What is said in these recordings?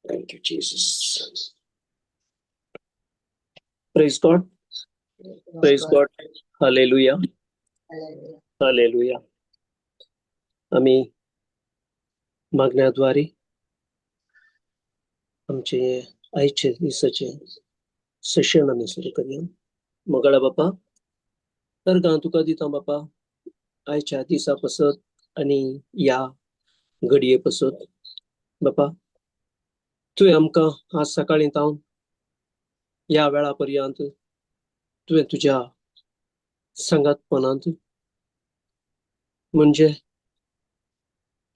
Thank you, Jesus. Praise God. Praise God. Hallelujah. Hallelujah. आमी मागण्याद्वारे आमचे आयचे दिसाचे सेशन आमी सुरू करया. मोगाळा बापा, तर तुका दिता बापा आयच्या दिसा पसत आनी ह्या घडये पसत. बापा तुवें आमकां आज सकाळीं तावन ह्या वेळा पर्यंत तुवें तुज्या सांगातपणांत म्हणजे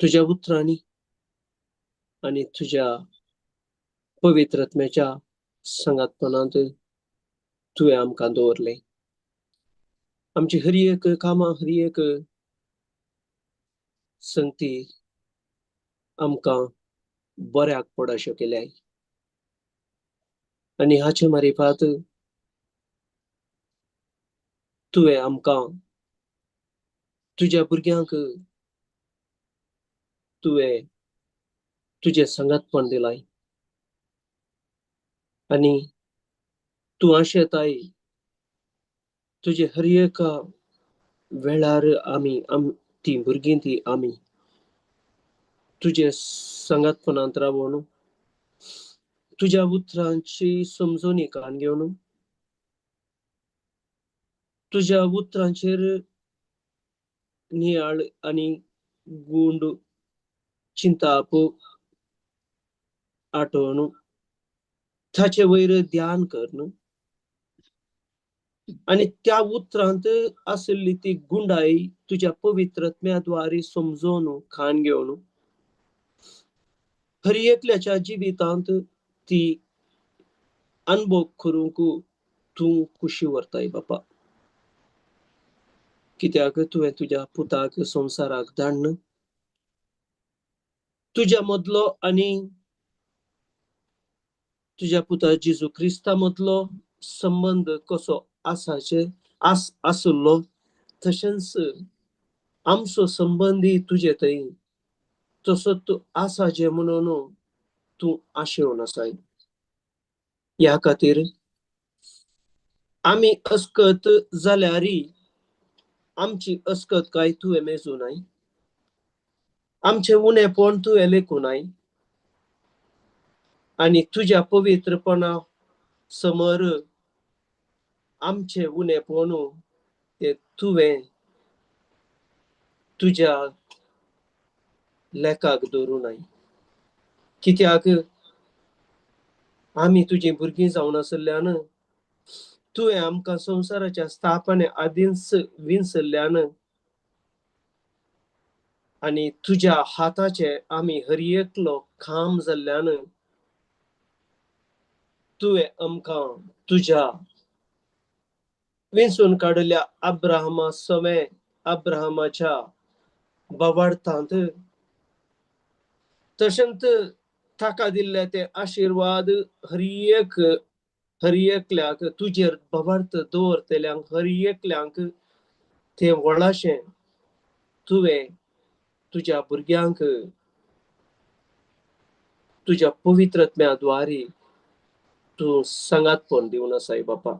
तुज्या उतरांनी आनी तुज्या पवित्रत्म्याच्या सांगातपणांत तुवें आमकां दवरलें. आमची हर एक कामां, हर एक संगती आमकां बऱ्याक पड अश्यो केल्याय आनी हाचे मारिफात तुवें आमकां तुज्या भुरग्यांक तुवें तुजें सांगातपण दिलाय आनी तूं आशेताय तुजे हर एका वेळार आमी ती भुरगीं ती आमी तुजे सांगातपणांत रावून तुज्या उतरांची समजून कान घेवन तुज्या उतरांचेर नियाळ आनी गुंड चिंताप आठोवन ताचे वयर ध्यान करून आनी त्या उतरांत आशिल्ली ती गुंडाई तुज्या पवित्रत्म्याद्वारे समजून खान घेवन हर एकल्याच्या जिवितांत ती अनुभव करूंक तूं खुशी व्हरताय बापा. कित्याक तुवें तुज्या पुताक संवसाराक धाडन तुज्या मदलो आनी तुज्या पुता जेजू क्रिस्ता मदलो संबंद कसो आसाचे आसलो तशेंच आमचो संबंदी तुजे थंय तसो तूं आसाचे म्हणून तूं आशेवन आसाय. ह्या खातीर आमी अस्कत जाल्यारय आमची अस्कत काय तुवें मेजूं नाय, आमचें उणेपण तुवें लेखूं नाय आनी तुज्या पवित्रपणा समर आमचें उणेपण तें तुवें तुज्या लेखाक दवरूं नाय. कित्याक आमी तुजीं भुरगीं जावन आशिल्ल्यान तुवें आमकां संवसाराच्या स्थापने आदींच विंचल्ल्यान आनी तुज्या हाताचे आमी हर एकलो काम जाल्ल्यान तुवें आमकां तुज्या विंचून काडिल्ल्या अब्राहमा सवें अब्राहमाच्या बाबाडटात, तशेंच ताका दिल्ले ते आशिर्वाद हर एकल्याक तुजेर बाबार्थ दवरतल्यांक हर एकल्यांक ते व्हडाशें तुवें तुज्या भुरग्यांक तुज्या पवित्रत्म्या द्वारी तूं सांगातपण दिवन आसाय बापा.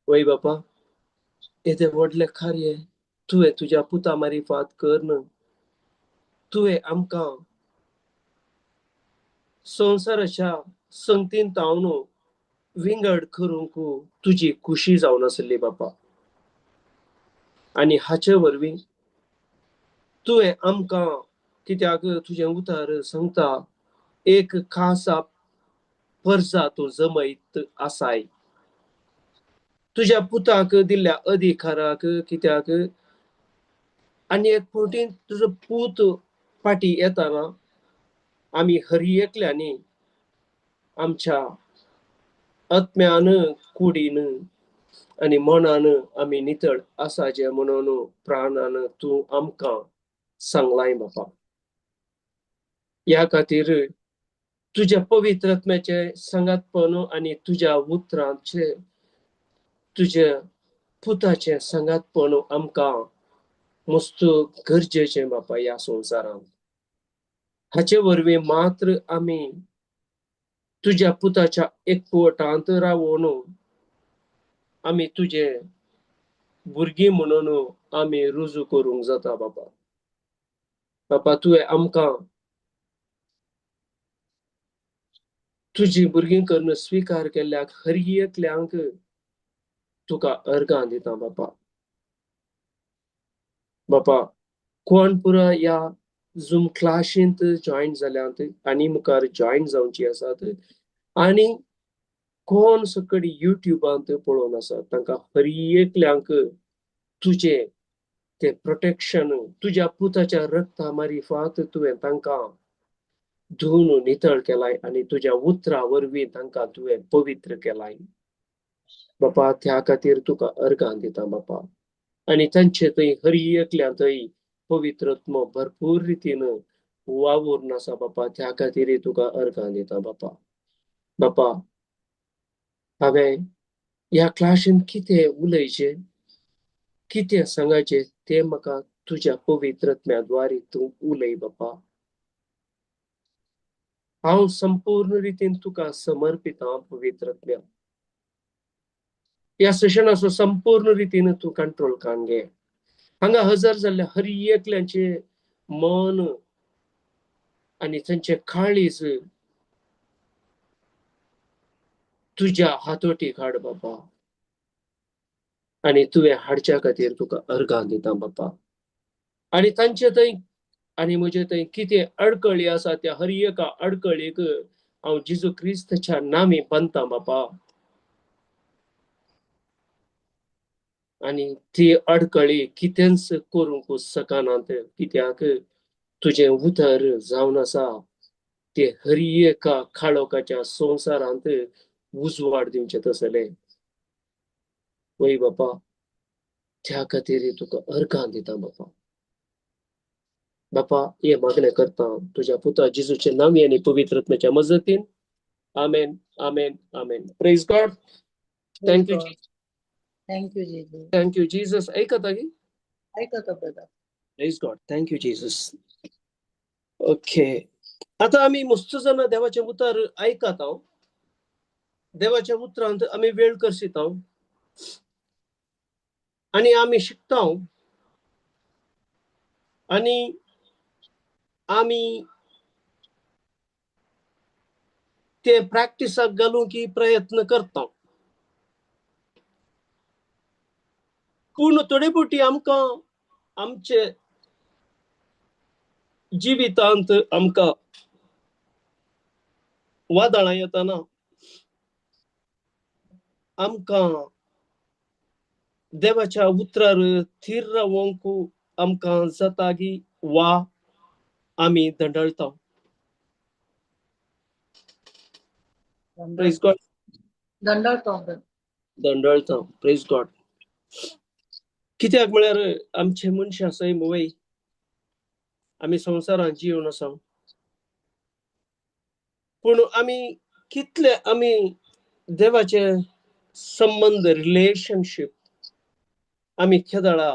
वय बापा, येदें व्हडलें कार्य तुवें तुज्या पुता मारिफात करन तुवें आमकां संवसाराच्या संगतीन तावन विंगड करूंक तुजी खुशी जावन आसली बापा. आनी हाचे वरवीं तुवें आमकां कित्याक तुजें उतर सांगता एक खासा परजा तूं जमयत आसाय तुज्या पुताक दिल्ल्या अधिकाराक. कित्याक आनी एक फावटी तुजो पूत फाटी येताना आमी हर एकल्यांनी आमच्या आत्म्यान कुडीन आनी मनान आमी नितळ आसाचें म्हणून प्राणान तूं आमकां सांगलाय बापा. ह्या खातीर तुज्या पवित्र आत्म्याचें सांगातपण आनी तुज्या उतरांचें तुज्या पुताचें सांगातपण आमकां मस्त गरजेचें बापा ह्या संवसारांत. हाचे वरवीं मात्र आमी तुज्या पुताच्या एकवटांत रावून आमी तुजे भुरगीं म्हणून आमी रुजू करूंक जाता बापा. बापा तुवें आमकां तुजी भुरगीं करून स्विकार केल्ल्याक हर एकल्यांक तुका अर्गां दिता बापा. बापा कोण पुरा ह्या झूम क्लाशींत जॉयन जाल्यात आनी मुखार जॉयन जावची आसात आनी कोण सकड युट्यूबांत पळोवन आसात तांकां हर एकल्यांक तुजें तें प्रोटेक्शन तुज्या पुताच्या रक्ता मारिफात तुवें तांकां धुवन नितळ केलाय आनी तुज्या उतरा वरवीं तांकां तुवें पवित्र केलाय बापा. त्या खातीर तुका अर्गां दिता बापा. आनी तांचे थंय हर एकल्या थंय पवित्रत्म भरपूर रितीन वावूर आसा बापा. त्या खातीर तुका अर्गां दिता बापा. बापा हांवें ह्या क्लाशीन कितें उलयचें कितें सांगाचें तें म्हाका तुज्या पवित्रत्म्या द्वारे तूं उलय बापा. हांव संपूर्ण रितीन तुका समर्पिता पवित्रत्म्या. ह्या सेशनाचो संपूर्ण रितीन तूं कंट्रोल कान घे. हांगा हजर जाल्ल्या हर एकल्याचें मन आनी तांचें काळीज तुज्या हातोटी काड बापा आनी तुवें हाडच्या खातीर तुका अर्गां दिता बापा. आनी तांचे थंय आनी म्हजे थंय कितें अडकळी आसा त्या हर एका अडकळीक हांव जेजू क्रिस्ताच्या नामी बांदता बापा. आनी ती अडकळी कितेंच करूंक शकनात कित्याक तुजें उतर जावन आसा ते हर एका काळोखाच्या संवसारांत उजवाड दिवचें तसलें. वय बापा, त्या खातीर तुका अर्गां दिता बापा. बापा हे मागणें करता तुज्या पुता जेजूचे नांवी आनी पवित्र आत्म्याच्या मजतीन. आमेन, आमेन, आमेन. Praise God. Thank you. Thank you Jesus. Thank you Jesus. आयकता की? आयकता brother. Praise God. Thank you Jesus. Okay, आतां आमी मस्त जाणां देवाचें उतर आयकता. देवाच्या उतरांत आमी वेळ करसिता आनी आमी शिकता आनी आमी ते प्रॅक्टिसाक घालूंक प्रयत्न करता. पूण थोडे फावटी आमकां आमचे जिवितांत आमकां वादळां येताना आमकां देवाच्या उतरार थीर रावंक आमकां जाता की वा आमी दंडळता. Praise God. दंडळता. दंडळता. Praise God. कित्याक म्हळ्यार आमचे मनशां सैम वय आमी संवसारांत जिवन आसा, पूण आमी कितले आमी देवाचे संबंद रिलेशनशीप आमी केदळा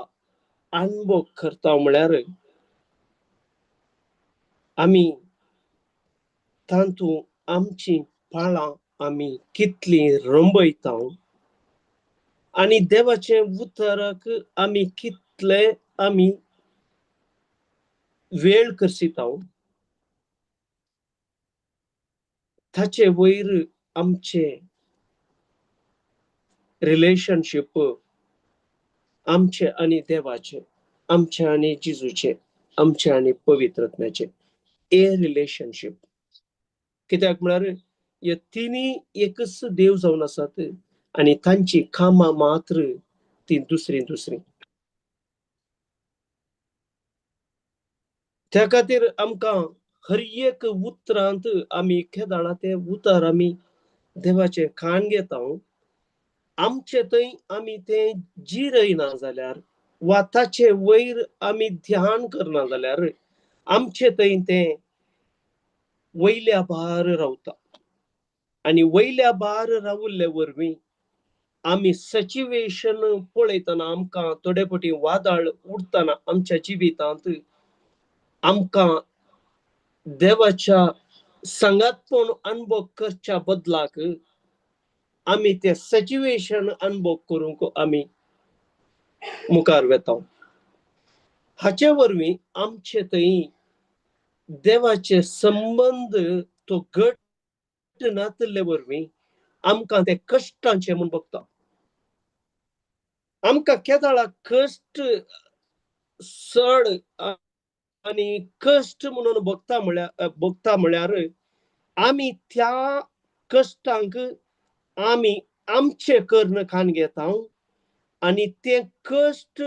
अनुभव करता म्हळ्यार आमी तातूंत आमची पाळां आमी कितली रंबयता आनी देवाचे उतराक आमी कितले आमी वेळ करसिता, ताचे वयर आमचे रिलेशनशीप आमचे आनी देवाचे, आमचे आनी जेजूचे, आमचे आनी पवित्रत्म्याचे ए रिलेशनशीप. कित्याक म्हळ्यार हे तिनूय एकच देव जावन आसात आनी तांची कामां मात्र ती दुसरी दुसरी. त्या खातीर आमकां हर एक उतरांत आमी केदाळा ते उतर आमी देवाचें खाण घेता, आमचे थंय आमी तें जिरयना जाल्यार वा ताचे वयर आमी ध्यान करना जाल्यार आमचे थंय तें वयल्या भार रावता आनी वयल्या भार रावल्ले वरवीं आमी सिच्युएशन पळयतना आमकां थोडे फावटी वादळ उडटना आमच्या जिवितांत आमकां देवाच्या सांगातपण अनुभव करच्या बदलाक आमी ते सिच्युएशन अनुभव करूंक आमी मुखार वेता. हाचे वरवीं आमचे थंय देवाचे संबंद तो घट नातिल्ले वरवीं आमकां ते कश्टांचे म्हूण बगता. आमकां केदाळा कश्ट चड आनी कश्ट म्हणून बगता म्हळ्यार बगता म्हळ्यार आमी त्या कश्टांक आमी आमचे कर्ण खान घेता आनी ते कश्ट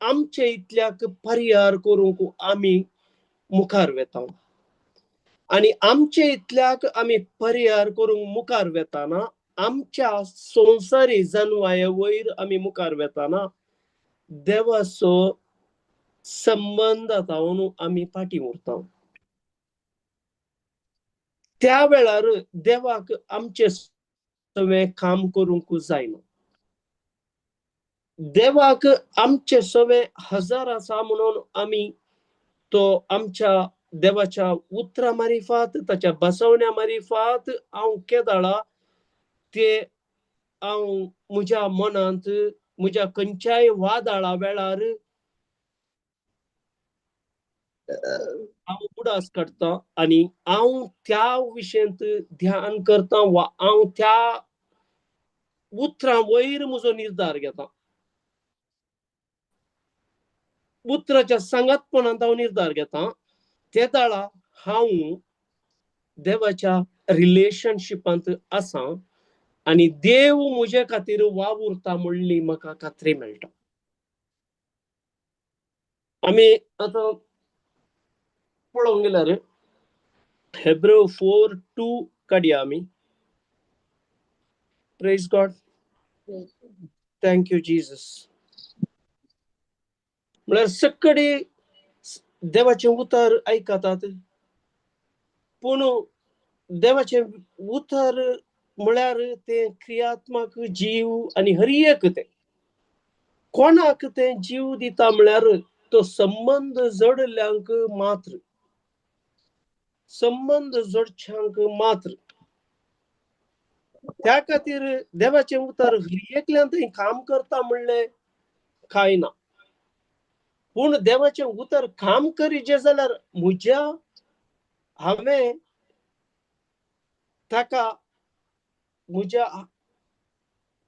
आमचे इतल्याक परिहार करूंक आमी मुखार वेता आनी आमचे इतल्याक आमी परिहार करूंक मुखार वेताना आमच्या संवसारी जनवाये वयर आमी मुखार वेताना देवाचो संबंद जावन आमी फाटीं उरता. त्या वेळार देवाक आमचे सगळें काम करूंक जायना. देवाक आमचे सगळे हजार आसा म्हणून आमी तो आमच्या देवाच्या उतरां मारिफात ताच्या बसवण्या मारिफात हांव केदाळा ते हांव म्हज्या मनांत म्हज्या खंयच्याय वादळा वेळार हांव उडास काडटा आनी हांव त्या विशयांत ध्यान करता वा हांव त्या उतरां वयर म्हजो निर्धार घेता. उतराच्या सांगातपणांत हांव निर्धार घेता. ते दाळा हांव देवाच्या रिलेशनशिपांत आसा आनी देव म्हजे खातीर वावुरता म्हणली म्हाका खात्री मेळटा. आमी आतां पळोवंक गेल्यार हेब्रो 4:2 काडया आमी. Praise God, thank you Jesus. म्हळ्यार सगळे देवाचें उतर आयकतात, पूण देवाचें उतर म्हळ्यार तें क्रियात्मक जीव आनी हर एक तें कोणाक तें जीव दिता म्हळ्यार तो संबंद जोडिल्ल्यांक मात्र, संबंद जोडच्यांक मात्र. त्या खातीर देवाचें उतर हर एकल्यान थंय काम करता म्हणलें कांय ना, पूण देवाचें उतर काम करीजे जाल्यार म्हज्या हांवें ताका म्हज्या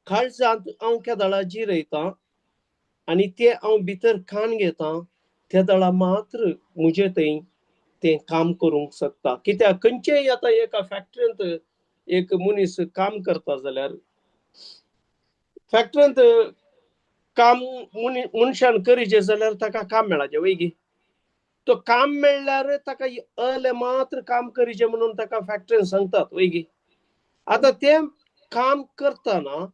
काळजांत हांव केदळा जिरयतां आनी तें हांव भितर खाण घेता त्या दळा मात्र म्हजे थंय तें काम करूंक शकता. कित्याक खंयचेय आतां एका फॅक्टरींत एक मनीस काम करता जाल्यार फॅक्टरींत काम मनशान करीचें जाल्यार ताका काम मेळाचें वय गी. तो काम मेळ्ळ्यार ताका अले मात्र काम करीचें म्हणून ताका फॅक्टरीन सांगतात वय गी. आतां तें काम करतना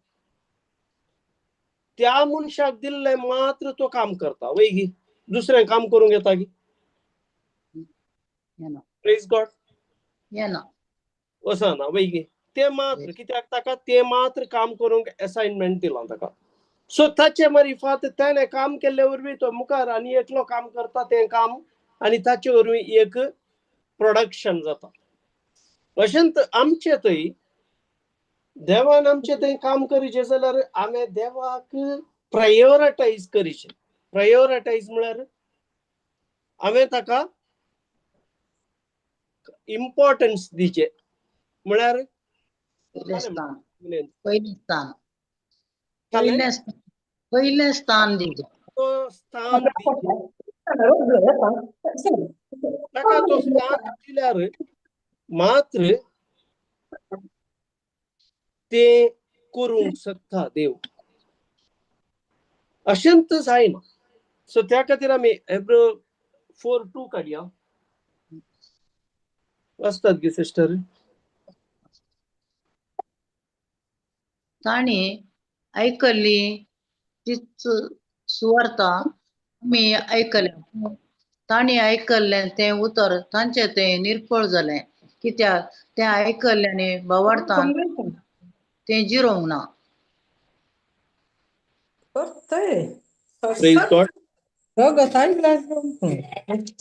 त्या मनशाक दिल्लें मात्र तो काम करता वय गी, दुसरें काम करूंक येता गी? येना. प्रेज गॉड. येना. वचना वय ते मात्र कित्याक ताका ते मात्र काम करूंक असायनमेंट दिलां ताका. सो ताचे मारिफात ताणें काम केल्ले वरवीं तो मुखार आनी एकलो काम करता तें काम आनी ताचे वरवीं एक प्रोडक्शन जाता. अशेंच आमचे थंय देवान आमचे थंय काम करीचें जाल्यार आमी देवाक प्रायोरिटायज करीचें. प्रायोरिटायज म्हळ्यार हांवें ताका इम्पॉर्टन्स दिचें म्हळ्यार पयलें स्थान, पयलें स्थान, पयलें स्थान, पयलें स्थान दिवचें. तो स्थान दिचें. ताका तो स्थान दिल्यार मात्र ते करूंक शकता देव. अशेंच जायना. सो त्या खातीर आमी हेब्रो 4:2 काडया. वाचतात गे सिस्टर? तांणी आयकल्ली तीच सुवार्ता आमी आयकल्या. तांणी आयकल्लें तें उतर तांचें तें निर्फळ जालें, कित्याक तें आयकल्ल्याने भावार्थान तें जिरोवंक ना. Praise God.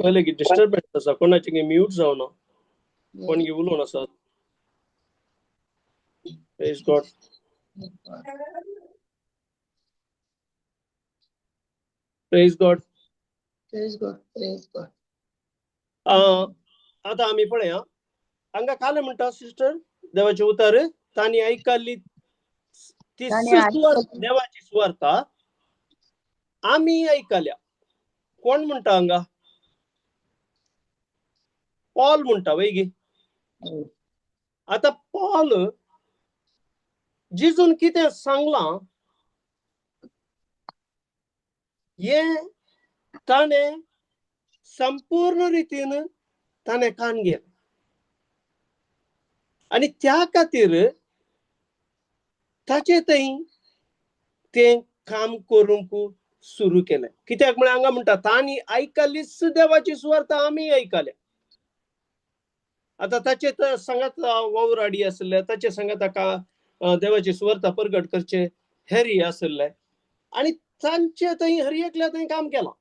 पयलें की डिस्टर्बन्स आसा, कोणाचें म्यूट जावना, कोण उलोवन आसात. Praise God. Praise God. Praise God, praise God. आतां आमी पळया हांगा कालें म्हणटा सिस्टर देवाचें उतर तांणी आयकल्ली ती देवाची सुवार्ता आमी आयकल्या. कोण म्हणटा हांगा? पॉल म्हणटा वय गी. आतां पॉल जिजून कितें सांगलां हें ताणें संपूर्ण रितीन ताणें कान घेतलें आनी त्या खातीर ताचे थंय तें काम करूंक सुरू केलें. कित्याक म्हळ्यार हांगा म्हणटा तांणी आयकल्लीच देवाची सुवार्ता आमी आयकल्या. आतां ताचे सांगात वावराडी आसले, ताचे सांगात ताका देवाची सुवार्ता परगट करचे हेरी आसले आनी तांचे थंय हर एकल्या थंय काम केलां.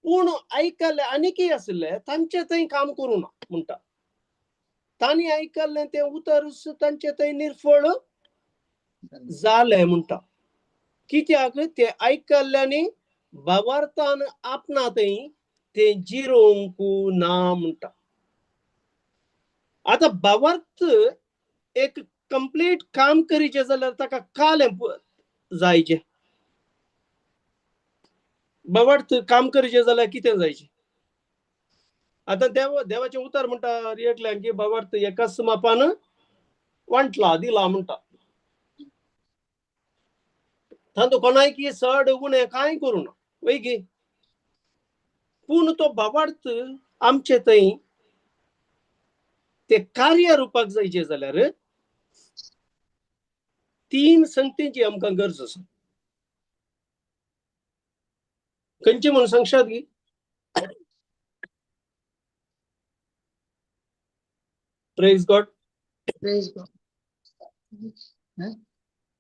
पूण आयकल्ले आनीकय आसले तांचे थंय काम करूं ना म्हणटा. तांणी आयकल्लें तें उतर तांचे थंय निर्फळ जालें म्हणटा. कित्याक ते आयकल्ल्यांनी भावार्थान आपणा थंय तें जिरोवंक ना म्हणटा. आतां भावार्थ एक कंप्लीट काम करीचें जाल्यार ताका कालें जायचें. भावार्थ काम करीचें जाल्यार कितें जायचें? आतां देवाचें उतर म्हणटा एकल्यान की भावार्थ एकाच मापान वांटला दिला म्हणटा. तातूंत कोणायकी चड उणें कांय करूं ना वय गी. पूण तो भावार्थ आमचे थंय ते कार्य रुपाक जायचें जाल्यार तीन संगतींची आमकां गरज आसा. खंयची म्हणून सांगशात गी? Praise God. Praise God.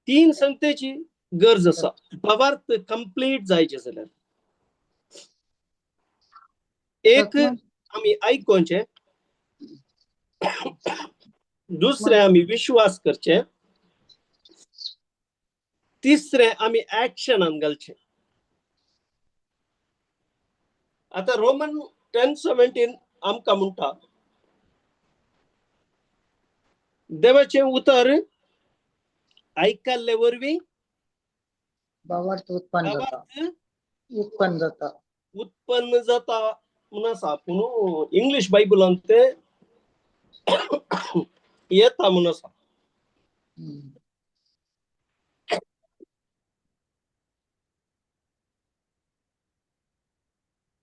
तीन संगतेची गरज आसा भावार्थ कंप्लीट जायचें जाल्यार. एक आमी आयकोवचें, दुसरें आमी विश्वास करचें, तिसरें आमी ऍक्शनान घालचें. आतां रोमन 10:17 आमकां म्हणटा देवाचें उतर आयकल्ले वरवीं भावार्थ उत्पन्न जाता, उत्पन्न जाता, उत्पन्न जाता म्हूण आसा. पूण इंग्लीश बायबलांत तें येता म्हूण आसा.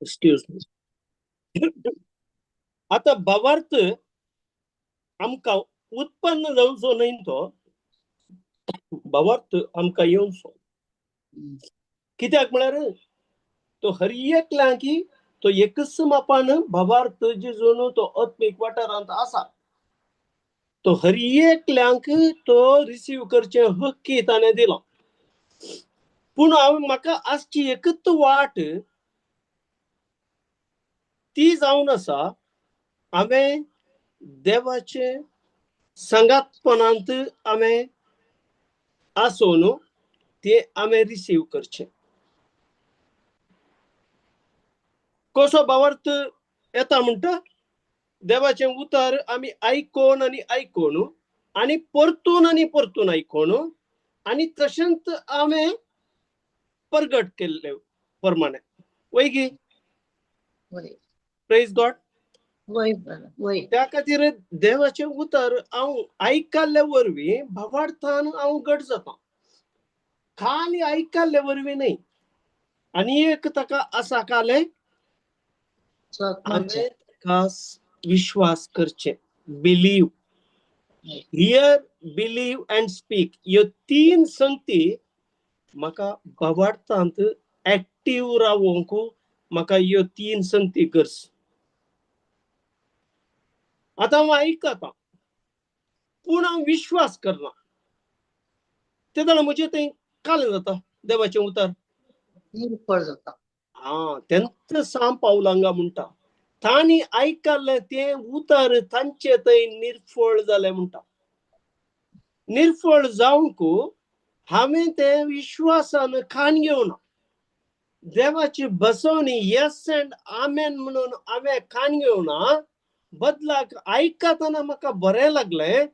Excuse me. आतां भावार्थ आमकां उत्पन्न जावचो न्हय, तो भावार्थ आमकां येवचो. कित्याक म्हळ्यार तो हर एकल्याक तो एकच मापान भावार्थ जेजून तो आत्मीक वाठारांत आसा, तो हर एकल्यांक तो रिसीव करचें हक्की ताणें दिलो. पूण हांव म्हाका आसची एकच वाट ती जावन आसा, हांवें देवाचे सांगातपणांत हांवें आसून ते हांवें रिसीव करचें. कसो भावार्थ येता म्हणटा, देवाचें उतर आमी आयकोन आनी आयकोन आनी परतून आनी परतून आयकोन आनी तशेंच हांवें परगट केल्ले प्रमाणे. वय गी? Praise God. त्या खातीर देवाचें उतर हांव आयकल्ले वरवीं भावार्थान हांव घट जाता, खाली आयकल्ले वरवीं न्हय. आनी एक ताका आसा कालें हांवें ताका विश्वास करचें, believe, hear, believe and speak, ह्यो तीन संगती म्हाका भावार्थांत एक्टीव रावोंक म्हाका ह्यो तीन संगती गरज. आतां हांव आयकता पूण हांव विश्वास करना, ते जाणा म्हजें तें कालें जाता देवाचें उतर निर्फळ जाता. हा, तेंच साम पावलांगा म्हणटा, तांणी आयकल्लें तें उतर तांचे थंय निर्फळ जालें म्हणटा. निर्फळ जावंक हांवें तें विश्वासान खान घेवना, देवाची बसवणी येस अँड आमेन म्हणून हांवें खान घेवना, बदलाक आयकतना म्हाका बरें लागलें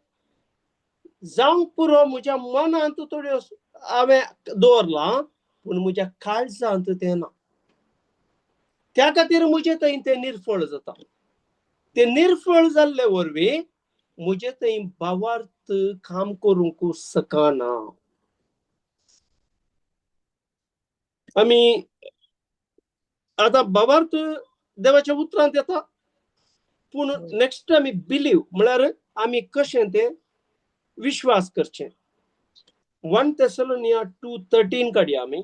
जावंक पुरो म्हज्या मनांत थोड्यो हांवें दवरलां, पूण म्हज्या काळजांत तें ना. त्या खातीर म्हजे थंय तें निर्फळ जाता. तें निर्फळ जाल्ले वरवीं म्हजे थंय भावार्थ काम करूंक शकना. आमी आतां भावार्थ देवाच्या उतरांत येता, पूण नेक्स्ट आमी बिलीव म्हळ्यार आमी कशें तें विश्वास करचें. 1 Thessalonians 2:13 काडया आमी.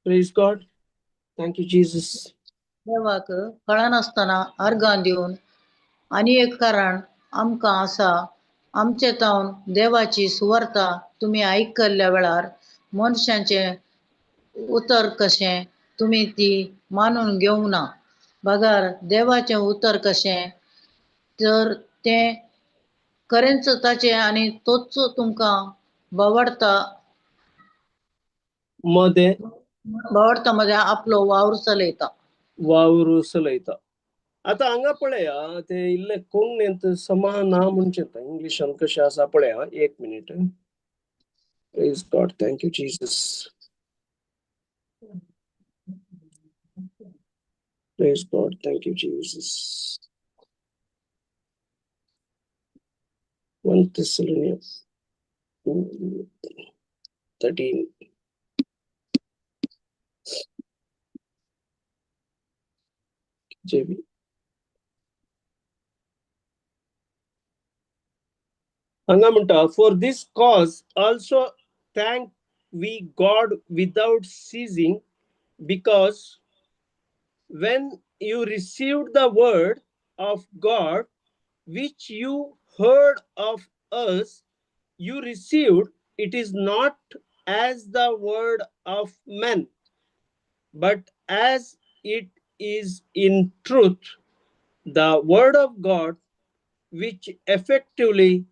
Praise God. Thank you, Jesus. देवाक कळनासतना अर्गां दिवन आनी एक कारण आमकां आसा, आमचे तावन देवाची सुवार्ता तुमी आयकल्ल्या वेळार मनशांचें उतर कशें तुमी ती मानून घेवंक ना, बगर देवाचें उतर कशें तर तें खरेंच ताचें आनी तोच तुमकां भावार्ता मदें भावार्ता मदें आपलो वावर चलयता, वावर चलयता. आतां हांगा पळया ते इल्ले कोंकणींत समा ना म्हणचें, इंग्लिशान कशें आसा पळया, एक minute. Praise God, thank you Jesus. Praise God, thank you Jesus. 1 Thessalonians 2:13. JB. हांगा म्हणटा, for this cause also thank we God without ceasing, because when you received the word of God which you heard of us, you received it is not as the word of men, but as it is in truth, the word of God, which effectively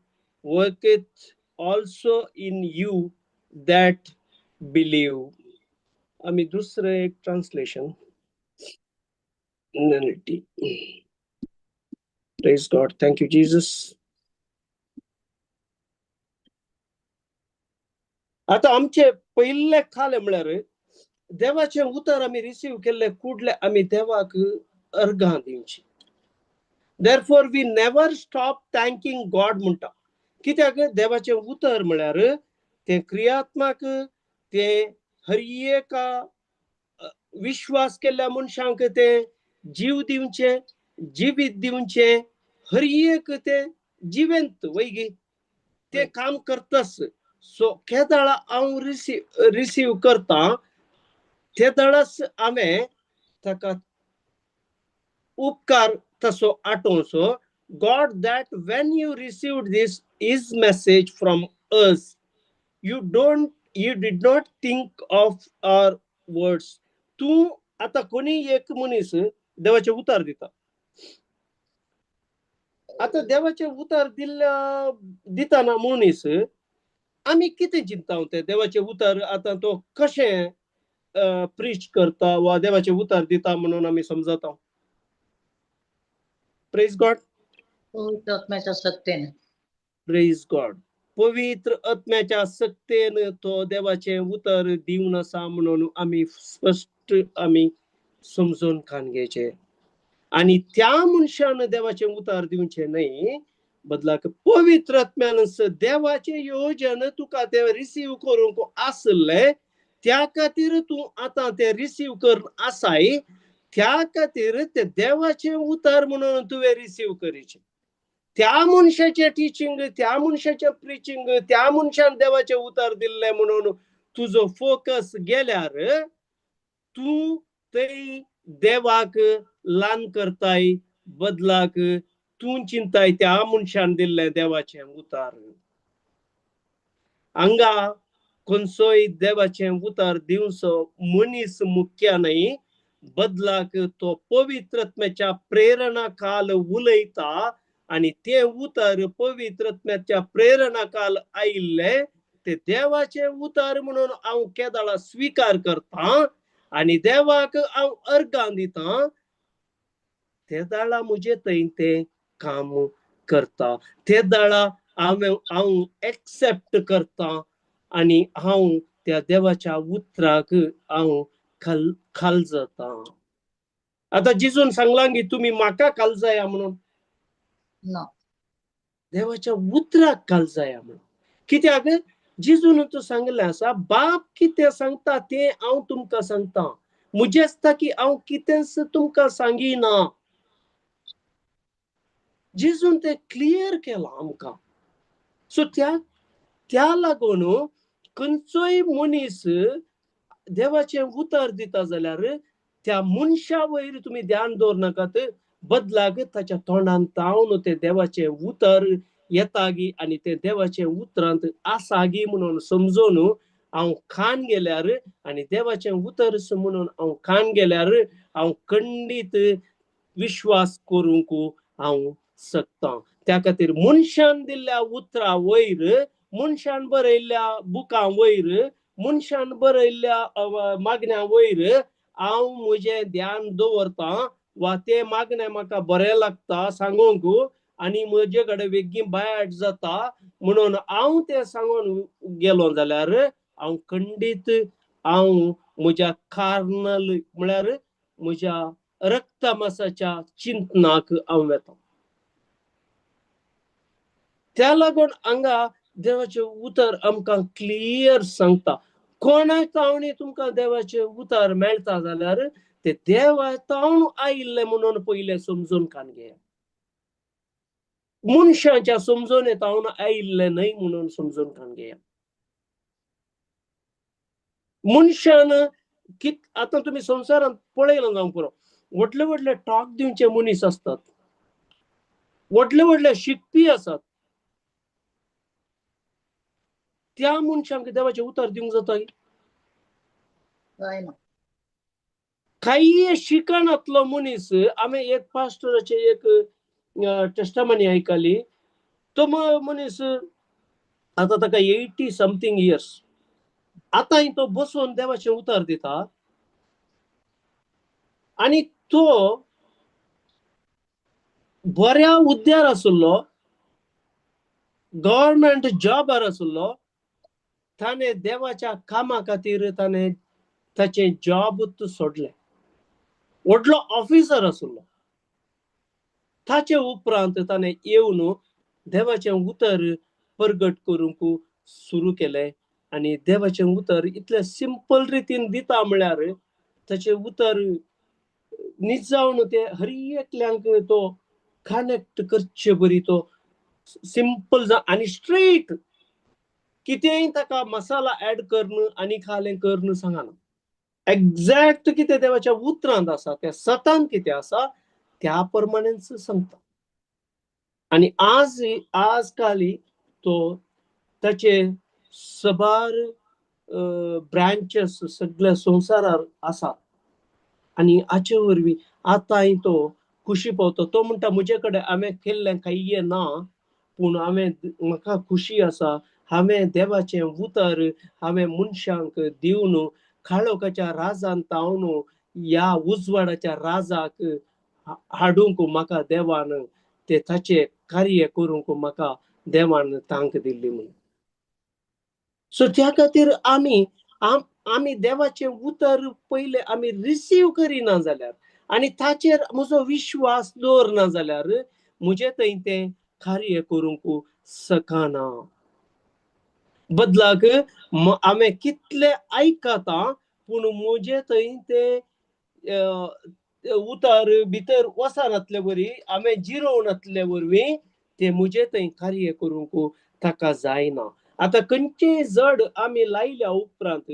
worketh also in you that believe. आमी दुसरें एक translation, NLT. Praise God, thank you Jesus. आतां आमचे पयले खाले म्हळ्यार देवाचें उतर आमी रिसीव केल्ले कुडले आमी देवाक अर्गां दिवची. Therefore we never stop thanking God म्हणटा. कित्याक देवाचें उतर म्हळ्यार तें क्रियात्मक, तें हर एका विश्वास केल्ल्या मनशांक तें जीव दिवचें, जिवीत दिवचें हर एक तें जिवेंत वयगी तें काम करतास. सो केदाळा हांव रिसीव करता तेदाळाच हांवें ताका उपकार तसो आठोवचो. God, that when you received this his message from us, you did not think of our words. तूं आतां कोणी एक मनीस देवाचें उतार दिता, आतां देवाचें उतार दिल्ल्या दिताना मनीस आमी कितें चिंता तें देवाचें उतर आतां तो कशें प्रीच करता वा देवाचें उतर दिता म्हणून आमी समजता. Praise God. पवित्र आत्म्याच्या सत्तेन. Praise God. पवित्र आत्म्याच्या सक्तेन तो देवाचें उतर दिवन आसा म्हणून आमी स्पश्ट आमी समजून कान घेवचें आनी त्या मनशान देवाचें उतर दिवचें न्हय, बदलाक पवित्र आत्म्यान देवाचें योजन तुका तें रिसीव करूंक आसलें त्या खातीर तूं आतां तें रिसीव करून आसाय, त्या खातीर तें देवाचें उतर म्हणून तुवें रिसीव करीचें. त्या मनशाचें टिचींग, त्या मनशाचें प्रिचींग, त्या मनशान देवाचें उतर दिल्लें म्हणून तुजो फोकस गेल्यार तूं थंय देवाक ल्हान करताय, बदलाक तूं चिंताय त्या मनशान दिल्लें देवाचें उतर. हांगा खंयचोय देवाचें उतर दिवचो मनीस मुख्य न्हय, बदलाक तो पवित्र आत्म्याच्या प्रेरणा काल उलयता आनी तें उतर पवित्र आत्म्याच्या प्रेरणा काल आयिल्लें तें देवाचें उतर म्हणून हांव केदाळा स्विकार करता आनी देवाक हांव अर्गां दिता, तेदाळा म्हजे थंय तें काम करता, तेदाळा हांव एक्सेप्ट करता आनी हांव त्या देवाच्या उतराक हांव खाल जाता. आतां जिजून सांगलां की तुमी म्हाका खाल जाया म्हणून, ना, देवाच्या उतराक खाल जाया म्हणून. कित्याक जिजून तूं सांगलें आसा, बाप कितें सांगता तें हांव तुमकां सांगता, म्हजें आसता की हांव कितेंच तुमकां सांगिना. जिजून तें क्लियर केलां आमकां. सो त्या लागून खंयचोय मनीस देवाचें उतर दिता जाल्यार त्या मनशा वयर तुमी ध्यान दवरनाकात, बदलाक ताच्या तोंडान तावन तें देवाचें उतर येतागी आनी तें देवाचें उतरांत आसागी म्हणून समजून हांव खान गेल्यार आनी देवाचें उतर म्हणून हांव खान गेल्यार हांव खंडीत विश्वास करूंक हांव शकता. त्या खातीर मनशान दिल्ल्या उतरा वयर, मनशान बरयल्ल्या बुकां वयर, मनशान बरयल्ल्या मागण्या वयर हांव म्हजें ध्यान दवरता वा तें मागणें म्हाका बरें लागता सांगूंक आनी म्हजे कडेन बेगीन बायट जाता म्हणून हांव तें सांगून गेलो जाल्यार हांव खंडीत हांव म्हज्या कार्नल म्हळ्यार म्हज्या रक्तमासाच्या चिंतनाक हांव वेता. त्या लागून हांगा देवाचें उतर आमकां क्लियर सांगता, कोणाक तावणी तुमकां देवाचें उतर मेळटा जाल्यार ते देवा तावन आयिल्लें म्हणून पयलें समजून कान घेया, मनशाच्या समजून तावन आयिल्लें न्हय म्हणून समजून कान घेया. मनशान कित आतां तुमी संवसारांत पळयलां जावंक पुरो, व्हडले व्हडले टॉक दिवचे मनीस आसतात, व्हडले व्हडले शिकपी आसात, त्या मनशांक देवाचें उतर दिवंक जाता? जायना. कांय शिकणांतलो मनीस, आमी एक पास्टराचे एक टेस्टमनी आयकली, तो मनीस आतां ताका 80 समथींग इयर्स, आतांय तो बसून देवाचें उतर दिता आनी तो बऱ्या हुद्द्यार आशिल्लो, गव्हर्मेंट जॉबार आशिल्लो, ताणें देवाच्या कामा खातीर ताणें ताचें जॉब सोडलें, व्हडलो ऑफिसर आशिल्लो. ताचे उपरांत ताणें येवन देवाचें उतर परगट करूंक सुरू केलें आनी देवाचें उतर इतलें सिंपल रितीन दिता म्हळ्यार ताचें उतर निजावन ते हर एकल्यांक तो कनेक्ट करचे बरी तो सिंपल आनी स्ट्रेट, कितेंय ताका मसाला ऍड करून आनी खालें करून सांगना. एग्जॅक्ट कितें देवाच्या उतरांत आसा, त्या सतान कितें आसा त्या प्रमाणेच सांगता. आनी आज आजकाल तो ताचे सबार ब्रांचेस सगळ्या संवसारार आसात आनी हाचे वरवीं आतांय तो खुशी पावता. तो म्हणटा म्हजे कडेन हांवें केल्लें कांय ना, पूण हांवें म्हाका खुशी आसा, हांवें देवाचें उतर हांवें मनशांक दिवन काळोखाच्या राजान तावन ह्या उजवाडाच्या राजाक हाडूंक म्हाका देवान ते ताचें कार्य करूंक म्हाका देवान तांक दिल्ली म्हणून. सो त्या खातीर आमी आमी देवाचें उतर पयलें आमी रिसीव करिना जाल्यार आनी ताचेर म्हजो विश्वास दवरना जाल्यार म्हजें थंय तें कार्य करूंक शकना. बदलाक हांवें कितलें आयकता पूण म्हजें थंय तें उतर भितर वचनातले वरी हांवें जिरोवनातले वरवीं तें म्हजें थंय कार्य करूंक ताका जायना. आतां खंयचेय जड आमी लायल्या उपरांत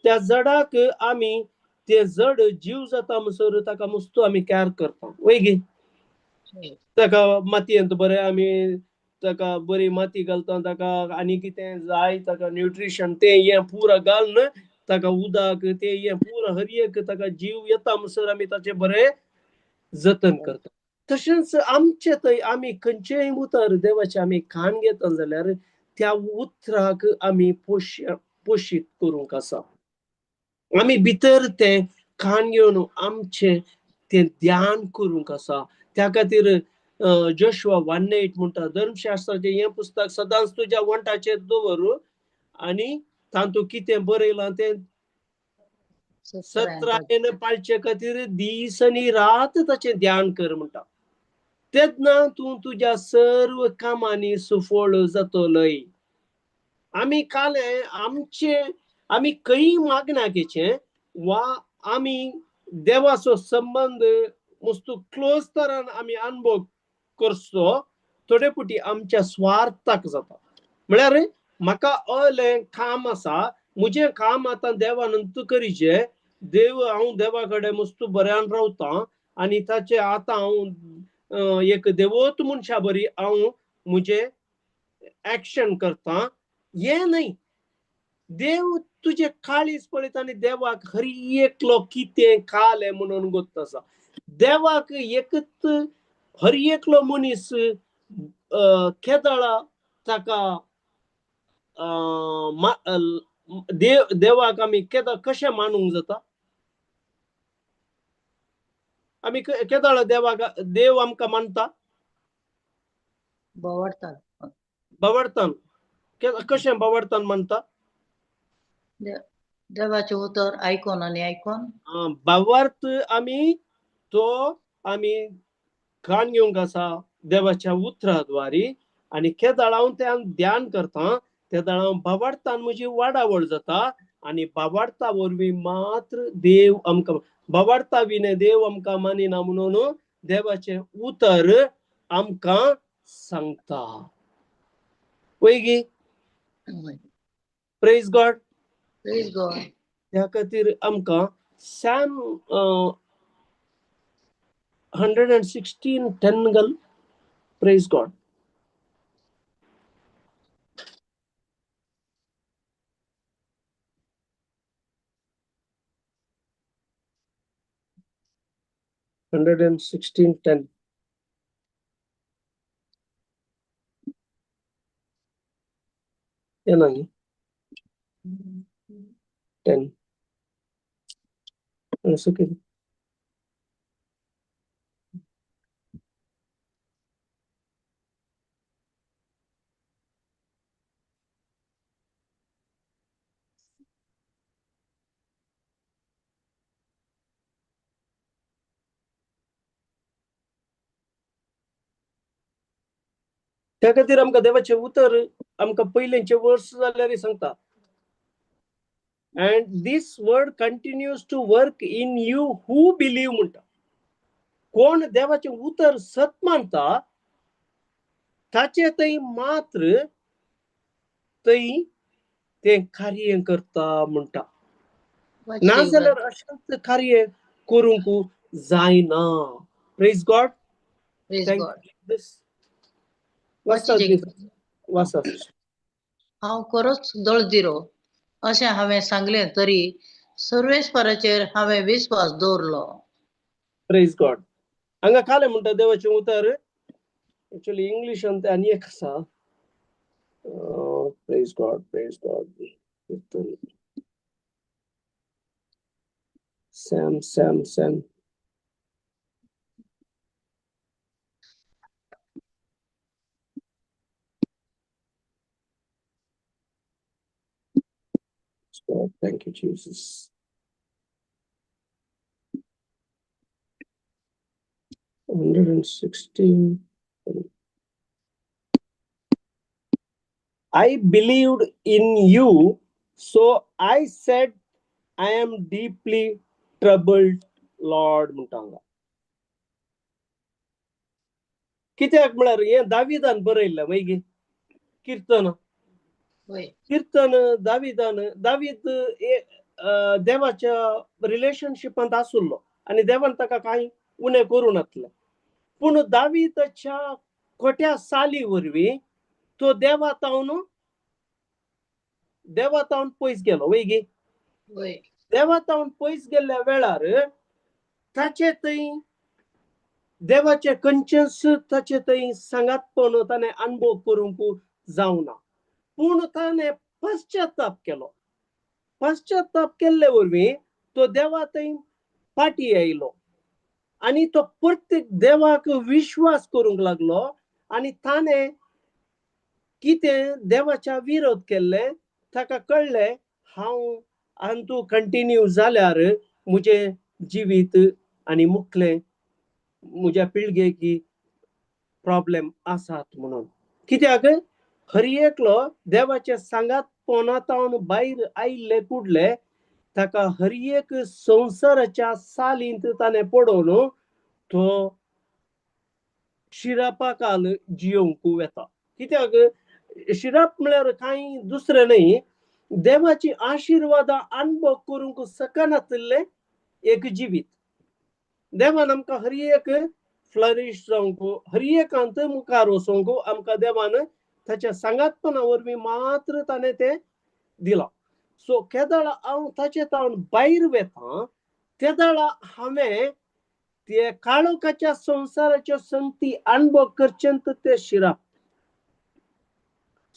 त्या जडाक आमी ते जड जीव जाता म्हणसर ताका मस्तो आमी कॅर करता, वय गे? ताका मातयेंत बरें आमी ताका बरी माती घालता, ताका आनी कितें जाय ताका न्युट्रिशन तें हें पुरा घालून ताका उदक तें हें पुरा हर एक ताका जीव येता म्हणसर आमी ताचें बरें जतन करता. तशेंच आमचे थंय आमी खंयचेय उतर देवाचें आमी खाण घेता जाल्यार त्या उतराक आमी पोशीत करूंक आसा. आमी भितर तें खाण घेवन आमचें तें ध्यान करूंक आसा. त्या खातीर जोशुआ 1:8 म्हणटा, धर्मशास्त्राचें हें पुस्तक सदांच तुज्या वंठाचेर दवर आनी तातूंत कितें बरयलां तें सत्रायेन पाळचे खातीर दीस आनी रात ताचें ध्यान कर म्हणटा. तेन्ना तूं तुज्या सर्व कामांनी सुफळ जातलोय. आमी काल आमचे आमी खंय मागण्या घेचें वा आमी देवाचो संबंद मस्तू क्लोज तरान आमी अनुभव करचो थोडे फावटी आमच्या स्वार्थाक जाता. म्हळ्यार म्हाका अलें काम आसा, म्हजें काम आतां देवान तूं करीचें, देव हांव देवा कडेन मस्तू बऱ्यान रावतां आनी ताचें आतां हांव एक देवोत मनशा बरी हांव म्हजें एक्शन करता, हें न्हय. देव तुजें काळीज पळयता आनी देवाक हर एकलो कितें कालें म्हणून गोत्त आसा. देवाक एकच हर एकलो मनीस केदळा ताका देवाक आमी केदा कशें मानूंक जाता? आमी केदळा देवाक देव आमकां मानता? बोवाळटात. बोवाळटान कशें बोवाळटान मानता? देवाचें उतर आयकोन आनी आयकोन भावार्थ आमी तो आमी खाण घेवंक आसा देवाच्या उतराद्वारी आनी केदळ हांव तें ध्यान करता तेदळ हांव भावार्थान म्हजी वाडावळ जाता आनी भावार्था वरवीं मात्र देव आमकां भावार्था विणे देव आमकां मानिना म्हणून देवाचें उतर आमकां सांगता. वय प्रेज गॉड. Praise God. त्या खातीर आमकां सॅम 116:10 घाल. Praise God. 116:10. येना न्ही? 10. असं कितें? त्या खातीर आमकां देवाचें उतर आमकां पयलेंचे वर्स जाल्यार सांगता, and this word continues to work in you who believe म्हणटा. कोण देवाचें उतर सत मानता ताचे थंय मात्र थंय तें कार्य करता म्हणटा. नाजाल्यार अशेंच कार्य करूंक जायना. Praise God. Praise God. वाचा. हांव खरोच दळदिरो अशें हांवें सांगलें तरी सर्वेस्पराचेर हांवें विस्वास दवरलो. Praise God. हांगा कालें म्हणटा देवाचें उतर, एक्चुअली इंग्लिशान तें आनी एक आसा. Praise God, praise God. Sam Sam Sam God, thank you, Jesus. 116. I believed in you, so I said, I am deeply troubled, Lord म्हणटा हांगा. कित्याक म्हळ्यार हें दाविदान बरयल्लें मागीर किर्तन. वय. किर्तन दाविदान, दावीद देवाच्या रिलेशनशिपांत आसुल्लो आनी देवान ताका कांय उणें करूं नासलें. पूण दावीदाच्या खोट्या साली वरवीं तो देवा तावन पयस गेलो. वय गे? वय. देवा तावन पयस गेल्ल्या वेळार ताचे थंय देवाचे खंयचेंच ताचे थंय सांगातपण ताणें अणभव करूंक जावना. पूण ताणें पश्चाताप केलो. पश्चाताप केल्ले वरवीं तो देवा थंय फाटीं आयलो आनी तो प्रत्येक देवाक विश्वास करूंक लागलो आनी ताणें कितें देवाच्या विरोध केल्लें ताका कळ्ळें, हांव आनी तूं कंटिन्यू जाल्यार म्हजें जिवीत आनी मुखलें म्हज्या पिळगेकी प्रॉब्लेम आसात म्हणून. कित्याक हर एकलो देवाच्या सांगात पोनातावन भायर आयिल्ले कुडले ताका हर एक संवसाराच्या सालींत ताणें पडोवन तो शिरापाकाल जियोवंक वेता. कित्याक शिराप म्हळ्यार कांय दुसरें न्हय, देवाची आशिर्वादां अणभव करूंक शकनातिल्लें एक जिवीत. देवान आमकां हर एक फ्लरीश जावंक, हर एकांत मुखार वचोंक आमकां देवान ताच्या सांगातपणा वरवीं मात्र ताणें तें दिलां. सो केदळा हांव ताचे तावन भायर वेता तेदळा हांवें ते काळोखाच्या संवसाराच्यो संगती अणभव करचें ते शिराप.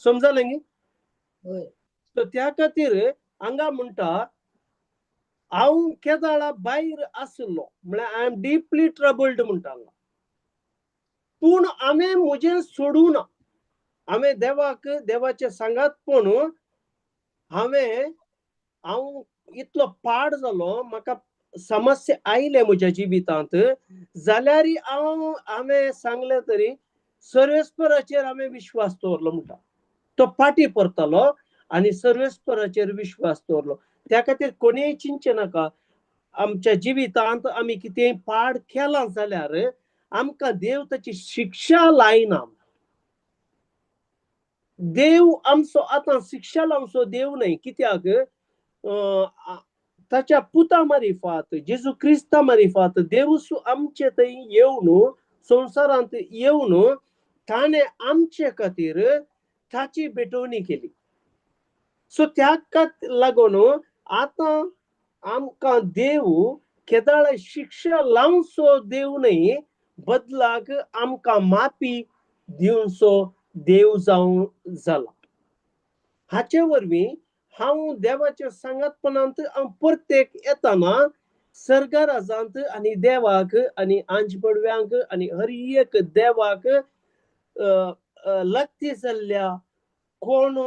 समजलें न्ही? सो त्या खातीर हांगा म्हणटा हांव केदळा भायर आशिल्लो म्हळ्यार I am deeply troubled म्हणटा हांगा. पूण हांवें म्हजें सोडूं ना. हांवें देवाक देवाचें सांगातपण हांवें हांव इतलो पाड जालो, म्हाका समस्या आयले म्हज्या जिवितांत, जाल्यार हांव हांवें सांगलें तरी सर्वेस्पराचेर हांवें विश्वास दवरलो म्हणटा. तो फाटीं परतलो आनी सर्वेस्पराचेर विश्वास दवरलो. त्या खातीर कोणीय चिंतचें नाका आमच्या जिवितांत आमी कितेंय पाड केलां जाल्यार आमकां देव ताची शिक्षा लायना. देव आमचो आतां शिक्षा लावचो देव न्हय. कित्याक ताच्या पुता मारिफात जेजू क्रिस्ता मारिफात देव आमचे थंय येवन संवसारांत येवन ताणें आमचे खातीर ताची भेटवणी केली. सो त्या लागून आतां आमकां देव केदाळ शिक्षा लावचो देव न्हय, बदलाक आमकां माफी दिवचो देव जावं जाला. हाचे वरवीं हांव देवाच्या सांगातपणांत हांव प्रत्येक येताना सर्गराजांत आनी देवाक आनी आंज बडव्यांक आनी हर एक देवाक लागती जाल्ल्या कोण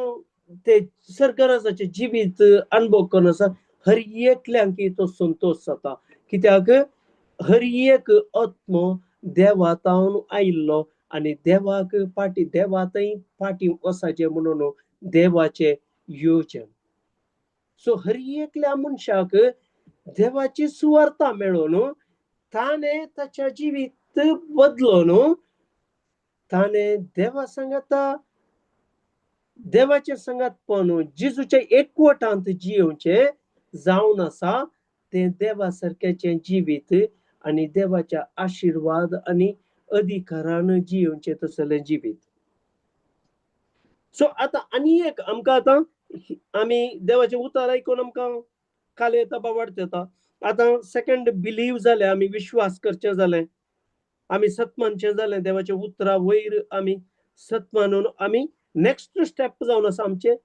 ते सर्गराजाचें जिवीत अणभव करून आसा हर एकल्यांक तो संतोश जाता. कित्याक हर एक आत्मो देवा तावन आयिल्लो आनी देवाक फाटीं देवा थंय फाटीं वचाचें म्हणून देवाचें योजन. सो हर एकल्या मनशाक देवाची सुवार्ता मेळोवन ताणें ताच्या जिवीत बदलो न्हू, ताणें देवा सांगाता, देवाचे सांगातपण, जेजूच्या एकवटांत जियोवचें जावन आसा तें देवा सारक्याचें जिवीत आनी देवाच्या आशिर्वाद आनी अधिकारान जियोवचें तसलें जिवीत. सो आतां आनी एक आमकां आतां आमी देवाचें उतर आयकून आमकां काल येता, बावार्थ येता. आतां सेकंड बिलीव जालें, आमी विश्वास करचें जालें, आमी सत मानचें जालें, देवाच्या उतरा वयर आमी सत मानून आमी नेक्स्ट स्टेप जावन आसा आमचें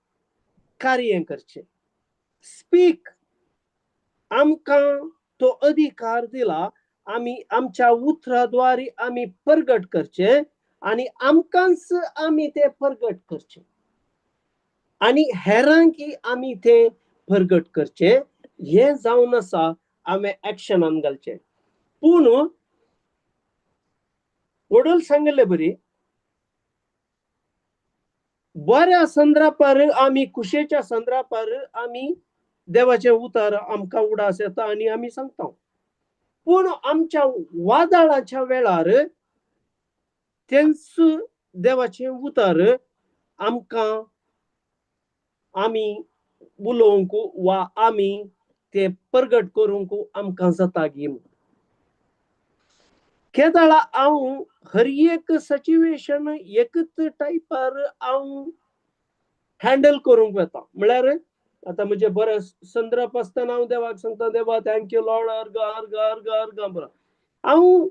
कार्य करचें. स्पीक, आमकां तो अधिकार दिला, आमी आमच्या उतरा द्वारे आमी परगट करचें आनी आमकांच आमी तें परगट करचें आनी हेरांकी आमी तें परगट करचें. हें जावन आसा हांवें एक्शनान घालचें. पूण वडोल सांगिल्ले बरी बऱ्या संद्रापार आमी कुशेच्या संद्रापार आमी देवाचें उतर आमकां उडास येता आनी आमी सांगता. पूण आमच्या वादळाच्या वेळार तेंच देवाचें उतर आमकां आमी उलोवंक वा आमी तें परगट करूंक आमकां जाता गी. केदाळा हांव हर एक सिच्युएशन एकच टायपार हांव हँडल करूंक वता. म्हळ्यार आतां म्हजें बरें संदर्भ आसतना हांव देवाक सांगता, देवा thank you Lord, अर्ग अर्ग अर्ग अर्ग बरो. हांव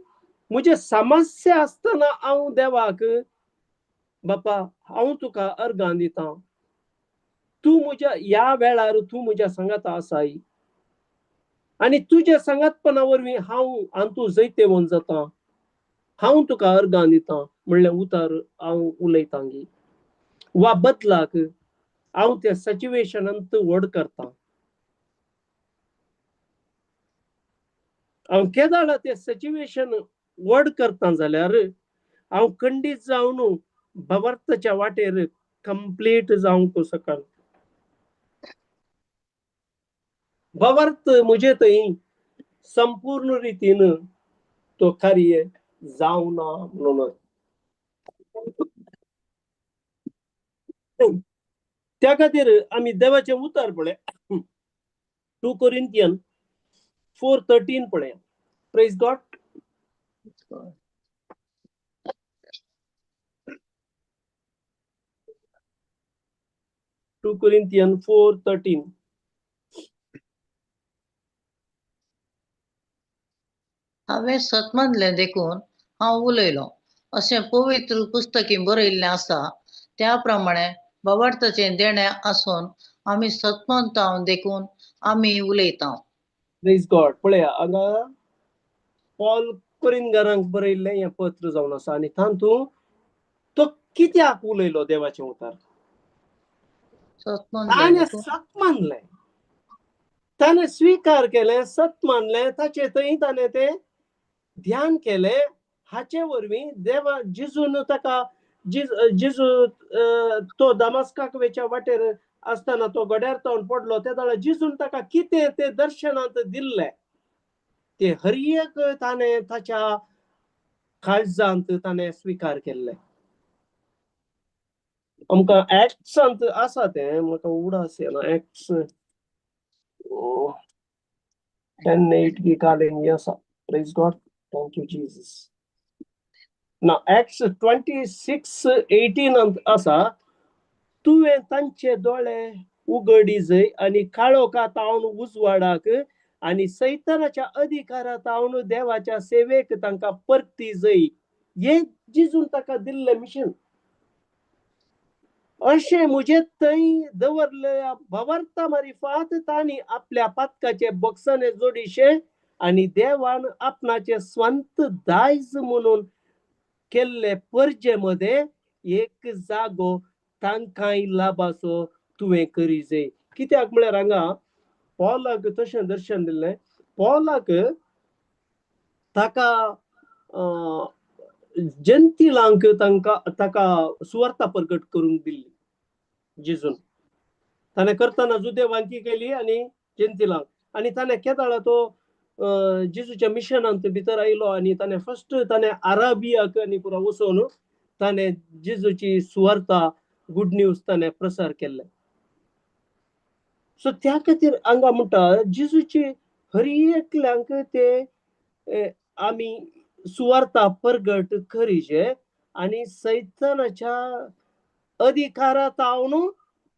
म्हजें समस्या आसतना हांव देवाक, बापा हांव तुका अर्गां दिता, तूं म्हज्या ह्या वेळार तूं म्हज्या सांगाता आसाय आनी तुज्या सांगातपणा वरवीं हांव हातूंत जैतेवंत जाता, हांव तुका अर्गां दिता म्हणलें उतर हांव उलयतां गी. वा बदलाक हांव त्या सिच्युएशनांत व्हड करता. हांव केदाळा तें सिच्युएशन व्हड करता जाल्यार हांव खंडीत जावन भवार्थाच्या वाटेर कंप्लीट जावंक शकना. भवार्थ म्हजे थंय संपूर्ण रितीन तो कार्य जावना म्हणून. त्या खातीर आमी देवाचें उतर पळय, 2 Corinthians 4:13 पळय. Praise God. 2 Corinthians 4:13. हांवें सत मानलें देखून हांव उलयलों अशें पवित्र पुस्तकी बरयल्लें आसा, त्या प्रमाणे भावार्थाचें देणें आसून आमी सत मानता देखून आमी उलयता. Praise God. पळया हांगा पॉल कोरिंगारांक बरयल्लें हें पत्र जावन आसा आनी तातूंत तो कित्याक उलयलो देवाचें उतर, ताणें सत मानलें, ताणें स्विकार केलें, सत मानलें, ताचे थंय ताणें तें ध्यान केलें. हाचे वरवीं देवा जेजून ताका जेजू तो दमास्काक वेच्या वाटेर आसतना तो गड्यार तावन पडलो, ते वेळार जेजून ताका कितें तें दर्शनांत दिल्लें तें हर एक ताणें ताच्या काळजांत ताणें स्विकार केल्लें. आमकां एक्ट्सांत आसा तें, म्हाका उडास येना. एक्ट्स 10:8 की कालेंगी आसा. Praise God, thank you Jesus. ना एक्ट्स 26:18 आसा, तुवें तांचे दोळे उगडी जय आनी काळोखा तावन उजवाडाक आनी सैतानाच्या अधिकारा तावन देवाच्या सेवेक तांकां परती जय. हें जेजून ताका दिल्लें मिशन. अशें म्हजे थंय दवरलेल्या भवार्था मारिफात तांणी आपल्या पातकाचे बक्षाने जोडीशें आनी देवान आपणाचे स्वंत दायज म्हणून केल्ले परजे मदें एक जागो तांकांय लाभाचो तुवें करी जाय. कित्याक म्हळ्यार हांगा पॉलाक तशें दर्शन दिल्लें, पॉलाक ताका जंतिलांक तांकां ताका सुवार्ता प्रगट करूंक दिल्ली जेजून. ताणें करतना जुदेवांकी केली आनी जंतिलांक, आनी ताणें केदाळा तो जेजूच्या मिशनांत भितर आयलो आनी ताणें फर्स्ट ताणें अराबियाक आनी पुरा वचून ताणें जेजूची सुवार्ता, गुड न्यूज ताणें प्रसार केल्ले. सो त्या खातीर हांगा म्हणटा जेजूची हर एकल्यांक ते आमी सुवार्ता परगट करीचे आनी सैतानाच्या अधिकारांत हांव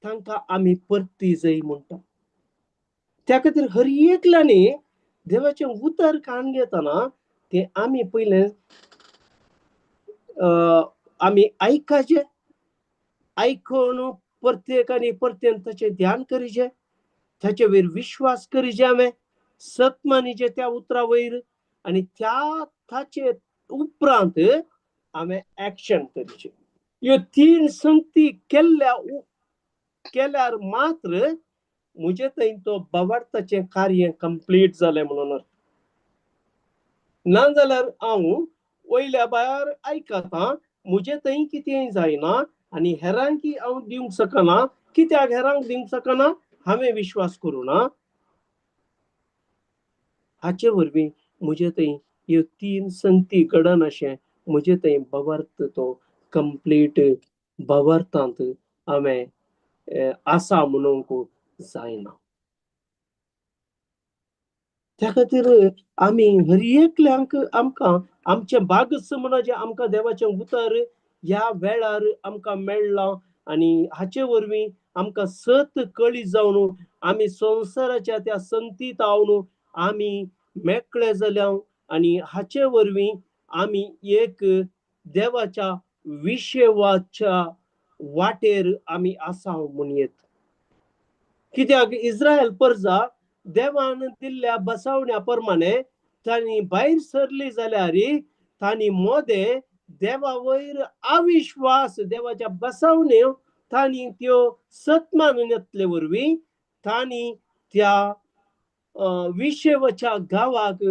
तांकां आमी परती जाय म्हणटा. त्या खातीर हर एकल्यांनी देवाचें उतर कान घेतना तें आमी पयलें आमी आयकाचें, आयकून प्रत्येक आनी परतेन ताचें ध्यान करीचें, ताचे वयर विश्वास करीचे, हांवें सत मानीचें त्या उतरा वयर आनी त्या ताचे उपरांत हांवें एक्शन करीचें. ह्यो तीन संगती केल्ल्या केल्यार मात्र म्हजे थंय तो भावार्थाचें कार्य कंप्लीट जालें म्हणून अर्थ. ना जाल्यार हांव वयल्या भायर आयकता, म्हजे थंय कितेंय जायना आनी हेरांकी हांव दिवंक शकना. कित्याक हेरांक दिवंक शकना? हांवें विश्वास करूं ना. हाचे वरवीं म्हजे थंय ह्यो तीन संगती घडनाशें म्हजे थंय भावार्थ तो कंप्लीट भावार्थांत हांवें आसा म्हणूंक जायना. त्या खातीर आमी हर एकल्यांक आमकां आमचें भागच म्हणजें आमकां देवाचें उतर ह्या वेळार आमकां मेळ्ळां आनी हाचे वरवीं आमकां सत कळी जावन आमी संवसाराच्या त्या संगतीत हांव आमी मेकळे जाल्या आनी हाचे वरवीं आमी एक देवाच्या विशेवाच्या वाटेर आमी आसा म्हणयेत. कित्याक इस्रायल परजा देवान दिल्ल्या बसवण्या प्रमाणे तांणी भायर सरली जाल्यार तांणी मोदें देवा वयर अविश्वास, देवाच्या बसवण्यो तांणी त्यो सत मानून येतले वरवीं तांणी त्या विशेवाच्या गांवाक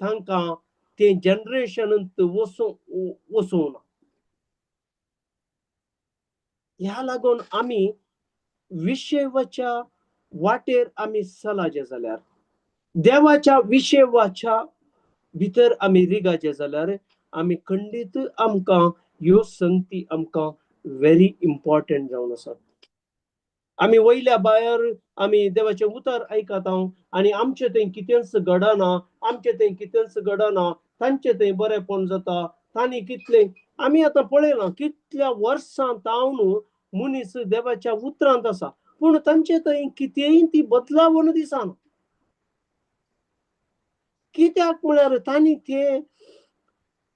तांकां ते जनरेशनांत वचूं ना. ह्या लागून आमी विशेवाच्या वाटेर आमी चलाचे जाल्यार, देवाच्या विशेवाच्या भितर आमी रिगाचे जाल्यार आमी खंडीत आमकां ह्यो संगती आमकां व्हेरी इम्पॉर्टंट जावन आसात. आमी वयल्या भायर आमी देवाचें उतर आयकता आनी आमचें थंय कितेंच घडना, आमचें थंय कितेंच घडना, तांचें थंय बरेंपण जाता, तांणी कितलें आमी आतां पळयलां कितल्या वर्सां तावन मनीस देवाच्या उतरांत आसा पूण तांचे थंय कितेंय ती बदलावण दिसना. कित्याक म्हळ्यार तांणी ते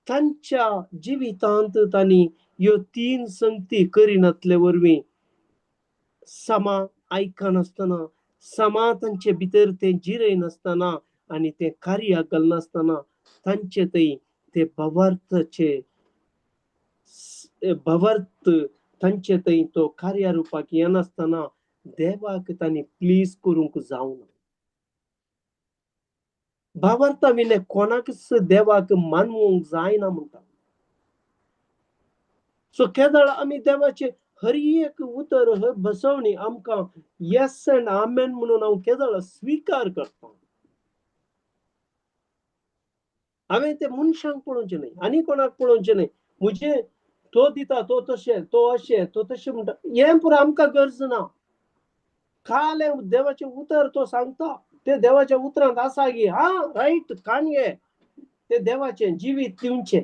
तांच्या जिवितांत तांणी ह्यो तीन संगती करिनातले वरवीं समा आयकनासतना, समा तांचे भितर तें जिरयनासतना आनी तें कार्याक घालनासतना तांचे थंय ते भावार्थाचे भावार्थ तांचे थंय तो कार्यारुपाक येनासतना देवाक तांणी प्लीज करूंक जावना. भावार्था विणे कोणाकच देवाक मानवूंक जायना म्हणटा. सो केदळ आमी देवाचे हर एक उतर हर बसवणी आमकां येस एंड आमेन म्हणून हांव केदळ स्विकार करता. हांवें ते मनशांक पळोवचें न्हय आनी कोणाक पळोवचें न्हय, म्हजें तो दिता तो तशें तो अशें तो तशें म्हणटा, हें पुरो आमकां गरज ना. कालें देवाचें उतर तो सांगता तें देवाच्या उतरांत आसा की हा रायट कान घे, तें देवाचें जिवीत दिवचें.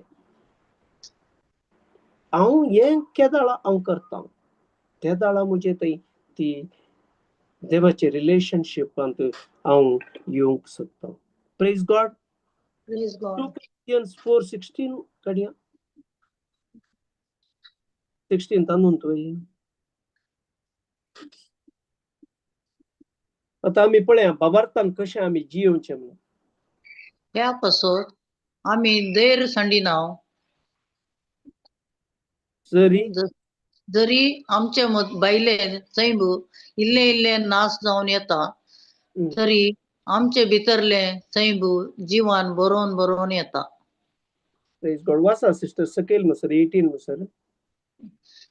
हांव हें केदळा हांव करता तेदाळा म्हजें थंय ती देवाचे रिलेशनशिपांत हांव येवंक सोदता. Praise God. Praise God. 2 Corinthians 4:16 काडया, 16 तांदून तुवें. आतां आमी पळया भावार्थान कशें आमी जियोवचें म्हणून. ह्या पासत आमी धैर्य सांडिना जरी जरी आमचे भायले सैम इल्ले इल्ले नाश जावन येता तरी आमचे भितरले सैम जिवान बरोवन बरोवन येता. प्रेज गॉड. वाचा सिस्टर सकयल मसर 18 मसर.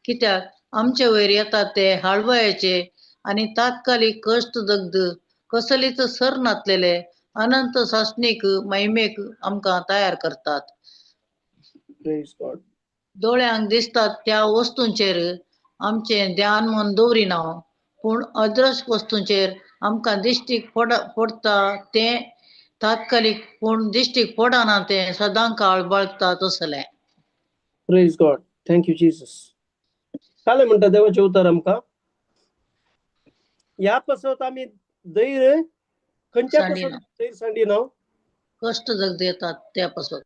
कित्याक आमचे वयर येतात ते हाळवयाचे आनी तात्कालीक कश्ट दग्ध कसलीच सर नातलेले अनंत सासणीक महिमेक आमकां तयार करतात. Praise God. दोळ्यांक दिसतात त्या वस्तूंचेर आमचें ध्यान मन दवरिना, पूण अदृश्य वस्तूंचेर आमकां दिश्टीक पडटा तें तात्कालीक, पूण दिश्टीक पडना तें सदां काळ बाळगता तसलें. Praise God. Thank you Jesus. कालें म्हणटा देवाचें उतर आमकां, ह्या पासत आमी धैर्य खंयच्या पासत सांडिना. धैर्य सांडिना? कश्ट जग येतात त्या पासत.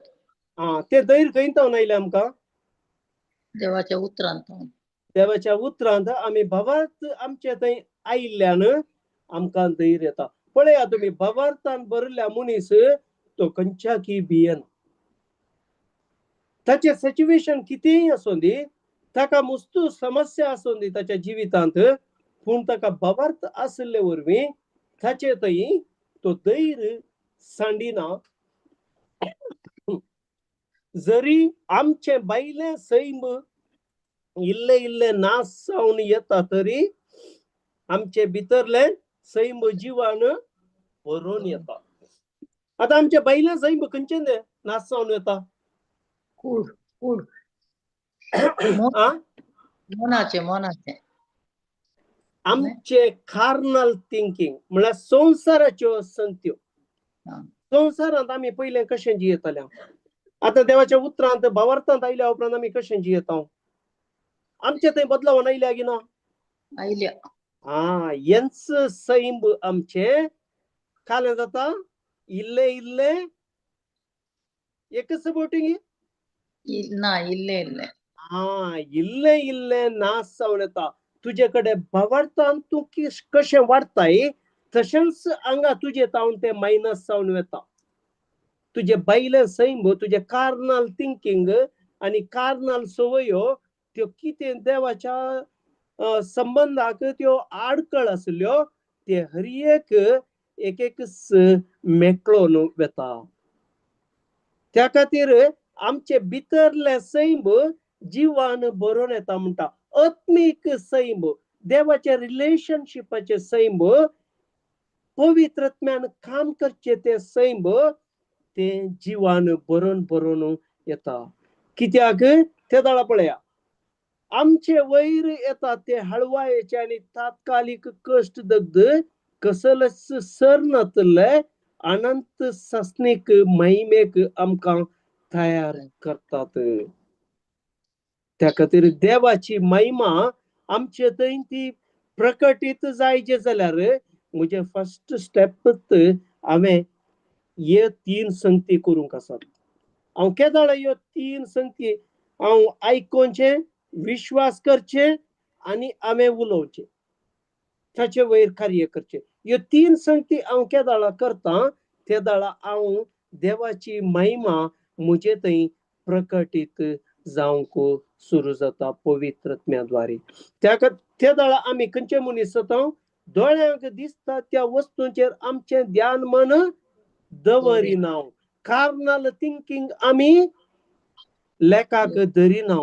आं, ते धैर्य खंय तावन आयलें आमकां? देवाच्या उतरांत. देवाच्या उतरांत आमी भावार्थ आमचे थंय आयिल्ल्यान आमकां धैर्य येता. पळया तुमी, भावार्थान भरिल्ल्या मनीस तो खंयच्याकी भियेना. ताचें सिच्युएशन कितेंय आसूं दी, ताका मुस्तू समस्या आसूं दी ताच्या जिवितांत, पूण ताका भावार्थ आशिल्ले वरवीं ताचे थंय तो धैर्य सांडिना. जरी आमचें भायलें सैम इल्ले इल्ले नाश जावन येता तरी आमचे भितरलें सैम जिवान भरून येता. आतां आमचें भायलें सैम खंयचें तें नाश जावन येता? कूड कूड आं, मनाचें मनाचें आमचे कार्नल थिंकींग म्हळ्यार संवसाराच्यो संगत्यो. संवसारांत आमी पयलें कशें जियेताले, आतां देवाच्या उतरांत भावार्थांत आयल्या उपरांत आमी कशें जियेता? आमचे थंय बदलावन आयल्या की ना? आयल्या. आं, हेंच सैम आमचें कालें जाता इल्लें इल्लें एकच बोटींग ना, इल्लें इल्लें. आं, इल्लें इल्लें नाश जावन येता. तुजे कडेन भावार्थान तूं कशें वाडताय तशेंच हांगा तुजे तावन तें मायनस जावन वता. तुजें भायलें सैम, तुजें कार्नल थिंकींग आनी कार्नल संवयो त्यो कितें देवाच्या संबंदाक त्यो आडकळ आशिल्ल्यो ते हर एक एक एक मेकळोन वता. त्या खातीर आमचे भितरलें सैम जिवान भरून येता म्हणटा. आत्मीक सैम, देवाच्या रिलेशनशिपाचें सैम, पवित्रत्म्यान काम करचें तें सैम तें जिवान भरून भरून येता. कित्याक ते दाळा पळया, आमचे वयर येता ते हळवायेचे आनी तात्कालीक कश्ट दग्ध कसलच सर नातले अनंत सासणीक महिमेक आमकां तयार करतात. त्या खातीर देवाची महिमा आमचे थंय ती प्रकटीत जायचे जाल्यार म्हजें फर्स्ट स्टेप हांवें हे तीन संगती करूंक आसात. हांव केदाळ ह्यो तीन संगती हांव आयकोचें, विश्वास करचें आनी हांवें उलोवचें, ताचे वयर कार्य करचें. ह्यो तीन संगती हांव केदाळा करता ते दाळा हांव देवाची महिमा म्हजे थंय प्रकटीत जावंक सुरू जाता पवित्रत्म्या द्वारे. त्या दाळा आमी खंयचे मनीस जाता? दोळ्यांक दिसता त्या वस्तूंचेर आमचें ध्यान मन दवरिना. कार्नल थिंकींग आमी लेखाक धरिना.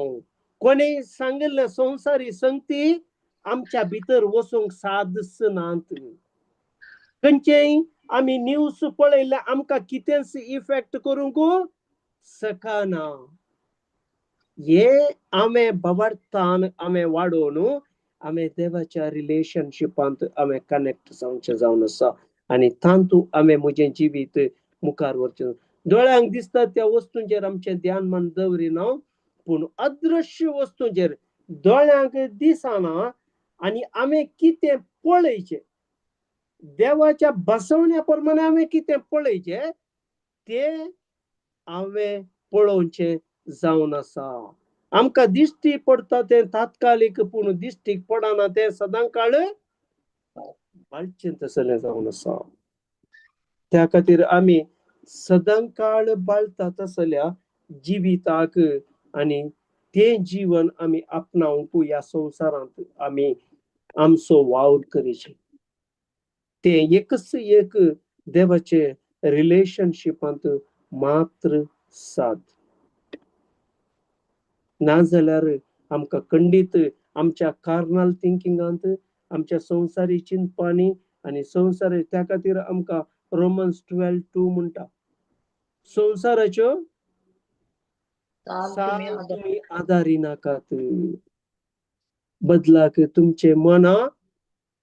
कोणें सांगिल्लें संवसारी संगती आमच्या भितर वचूंक सादच नात. खंयचेय आमी न्यूज पळयल्ले आमकां कितेंच इफेक्ट करूंक शकना. हे आमे भावार्थान आमे वाडोवन आमे देवाच्या रिलेशनशिपांत आमे कनेक्ट जावचें जावन आसा आनी तातूंत आमे म्हजें जिवीत मुखार व्हरचें. दोळ्यांक दिसता त्या वस्तूंचेर आमचें ध्यान मन दवरिना, पूण अदृश्य वस्तूंचेर दोळ्यांक दिसना आनी आमी कितें पळयचें, देवाच्या बसवण्या प्रमाणे आमी कितें पळयचें तें हांवें पळोवचें जावन आसा. आमकां दिश्टी पडटा तें तात्कालीक, पूण दिश्टीक पडना तें सदां काळ बाळचें तसलें जावन आसा. त्या खातीर आमी सदां काळ बाळता तसल्या जिविताक आनी तें जीवन आमी आपणावंक ह्या संवसारांत आमी आमचो वावर करीचे. तें एकच एक देवाचे रिलेशनशिपांत मात्र साद, नाजाल्यार आमकां खंडीत आमच्या कार्नल थिंकिंगांत, आमच्या संवसारी चिंतपांनी आनी संवसारी, त्या खातीर आमकां रोमन्स 12:2 म्हणटा, संवसाराच्यो चाल चाल तुमी आदारी नाकात, बदलाक तुमचे मना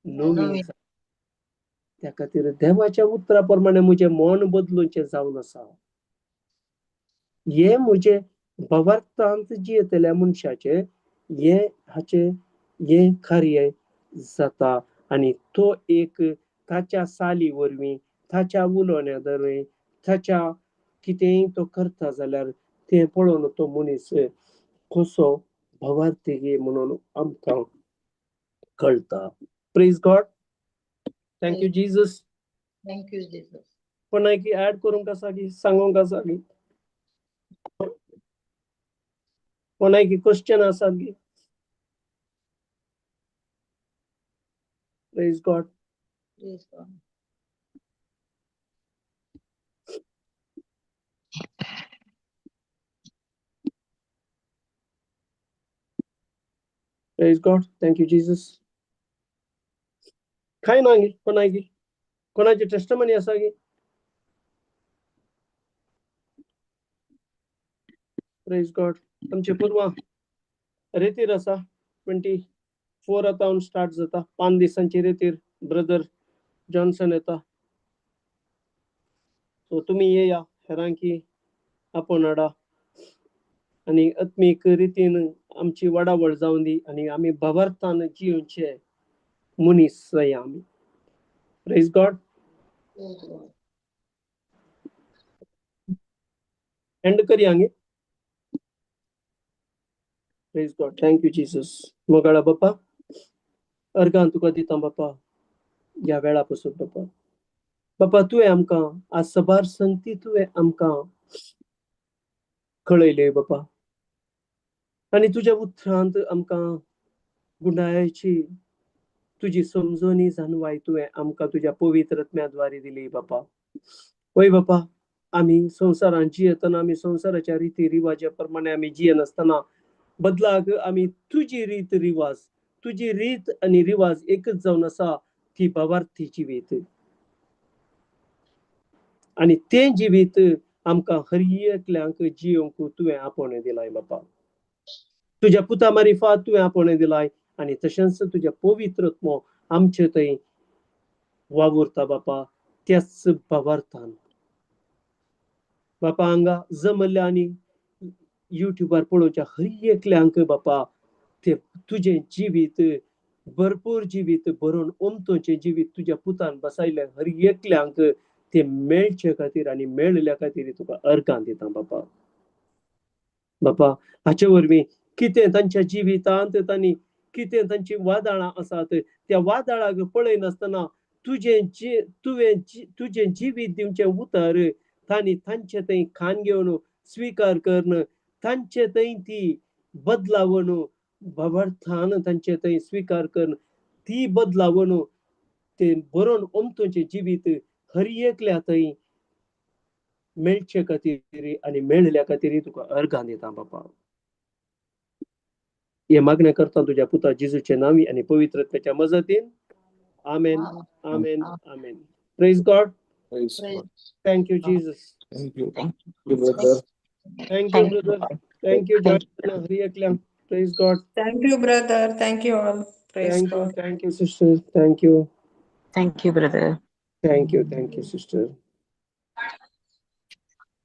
नवी नवी. त्या खातीर देवाच्या उतरा प्रमाणे म्हजें मन बदलुचें जावन आसा. हें म्हजें भवार्थांत जियेतल्या मनशाचें हें हाचें हें कार्य जाता. आनी तो एक ताच्या साली वरवीं, ताच्या उलोवण्या वरवीं, ताच्या कितेंय तो करता जाल्यार तें पळोवन तो मनीस कसो भवार्थी म्हणून आमकां कळटा. Praise God. Thank you Jesus. Thank you Jesus. कोणाकी ऍड करूंक आसा की सांगूंक आसा की कोणाकी क्वेश्चन आसा की? Praise God. Praise God. Praise God. Thank you Jesus. काय ना गी कोणाकी कोणाची टेस्टमनी आसा की? Praise God. आमचे पुर्वा रेतीर आसा, 24 आतां स्टार्ट जाता, 5 दिसांची रेतीर. ब्रदर जॉन्सन येता, सो तुमी येया, हेरांकी आपोवन हाडा आनी आत्मीक रितीन आमची वाडावळ जावन दी आनी आमी भावार्थान जिवचे मनीस जाया आमी. Praise God. Praise God. And करया गे. Praise God. Thank you Jesus. मोगाळा बापा, अर्गान तुका दिता बापा ह्या वेळा पसून बापा. बापा तुवें आमकां आज सबार संगती तुवें आमकां कळयले बापा, आनी तुज्या उतरांत आमकां गुंडायाची तुजी समजणी जाणवाय तुवें आमकां तुज्या पवित्र आत्म्या द्वारे दिली बापा. वय बापा, आमी संवसारांत जियेतना आमी संवसाराच्या रिती रिवाजा प्रमाणे आमी जियेनासतना बदलाक आमी तुजी रीत रिवाज, तुजी रीत आनी रिवाज एकच जावन आसा, ती भावार्थी जिवीत. आनी तें जिवीत आमकां हर एकल्यांक जियोवंक तुवें आपोवणें दिलाय बापा. तुज्या पुता मारिफात तुवें आपोवणें दिलाय आनी तशेंच तुज्या पवित्र आत्मो आमचे थंय वावुरता बापा त्याच भावार्थान. बापा हांगा जमल्ल्या आनी युट्यूबार पळोवच्या हर एकल्यांक बापा ते तुजें जिवीत, भरपूर जिवीत बरोवन ओमतोचें जिवीत तुज्या पुतान बसायलें हर एकल्यांक ते मेळचे खातीर आनी मेळिल्ल्या खातीर तुका अर्गां दिता बापा. बापा हाचे वरवीं कितें तांच्या जिवितांत तांणी कितें तांची वादळां आसात त्या वादळाक पळयनासतना तुजें तुवें तुजें जिवीत दिवचें उतर तांणी तांचे थंय खान घेवन स्विकार करून तांचे थंय ती बदलावन भावार्थान तांचे थंय स्विकार करून ती बदलावन ते बरोवन ओमतोचें जिवीत हर एकल्या थंय मेळचे खातीर आनी मेळिल्ल्या खातीर तुका अर्गां दिता बापा. हे मागणें करता तुज्या पुता जेजूचे नांवी आनी पवित्र आत्म्याच्या मजतीन. आमेन, आमेन, आमेन. Praise God. Praise God. Thank you Jesus. Thank you. Thank you, brother. Thank you brother. Thank you Johnson Har एकल्यांक. Praise God. Thank you, brother. Thank you all. Praise thank you. God. Thank you sister. Thank you. Thank you, brother. Thank you, thank you sister.